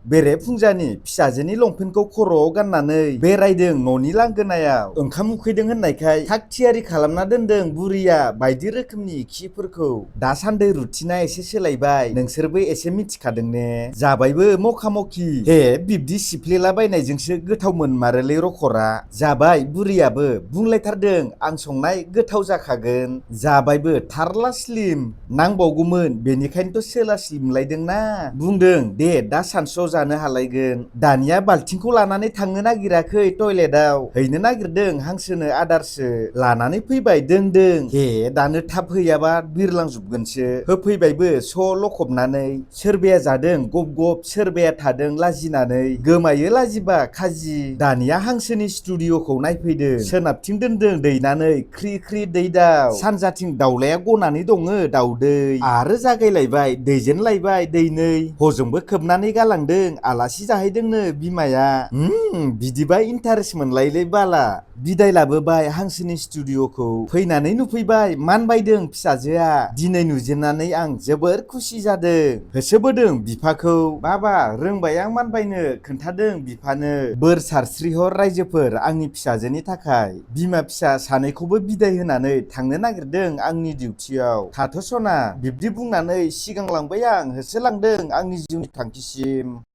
बेरे फुंजानि फिसाजोनि लंपेन्टखौ खर'आव गाननानै बेरायदों न'नि लांगोनायाव। ओंखाम उखैदों होननायखाय थाग थियारि खालामना दोनदों बुरिया बायदि रोखोमनि खिफोरखौ। दासान्दि रुटिना एसे सोलायबाय, नोंसोरबो एसे मिथिखादों ने? जाबायबो मखा मखि। हे बिब्दि सिफ्लेलाबायनायजोंसो गोथाव मोनमारोलै रखरा। जाबाय बुरियाबो बुंलायथारदों आं संनाय गोथाव जाखागोन। जाबायबो थारला स्लिम। नांबावगौमोन बेनिखायनोथ' सोला स्लिमलायदोंना। बुंदों दे दा सानसुआव जानो हालायगोन। दानिया बाल्थिंखौ लानानै थांनो नागिराखै टयलेटआव, हैनो नागिरदों हांसोनो आदारसो। लानानै फैबाय दोंदों। हे दानो थाब हैयाबा बिरलांजोबगोनसो। होफैबायबो स' लखबनानै। सोरबाया जादों गब गब, सोरबाया थादों लाजिनानै। गोमायो लाजिबा खाजि। दानिया हांसोनि स्टुडिअ'खौ नायफैदो। सोनाबथिं दोनदों दैनानै ख्रि ख्रि दैदाव। सानजाथिं दाउलाया गनानै दङो दाउदै। आरो जागायलायबाय दैजेनलायबाय दैनै। हजोंबो खोबनानै गालांदों आलासि जाहैदोंनो बिमाया। बिदिबा इन्टारेस्ट मोनलायोलै बाला। बिदाय लाबोबाय हांसोनि स्टुडिअ'खौ। फैनानै नुफैबाय मानबायदों फिसाजोआ। दिनै नुजेननानै आं जोबोर खुसि जादों। होसोबोदों बिफाखौ। बाबा रोंबाय आं मानबायनो, खोन्थादों बिफानो। बोर सारस्रिहर रायजोफोर आंनि फिसाजोनि थाखाय। बिमा फिसा सानैखौबो बिदाय होनानै थांनो नागिरदों आंनि डिउटियाव। थाथ' सना। बिब्दि बुंनानै सिगांलांबाय आं होसोलांदों आंनि जिउनि थांखिसिम।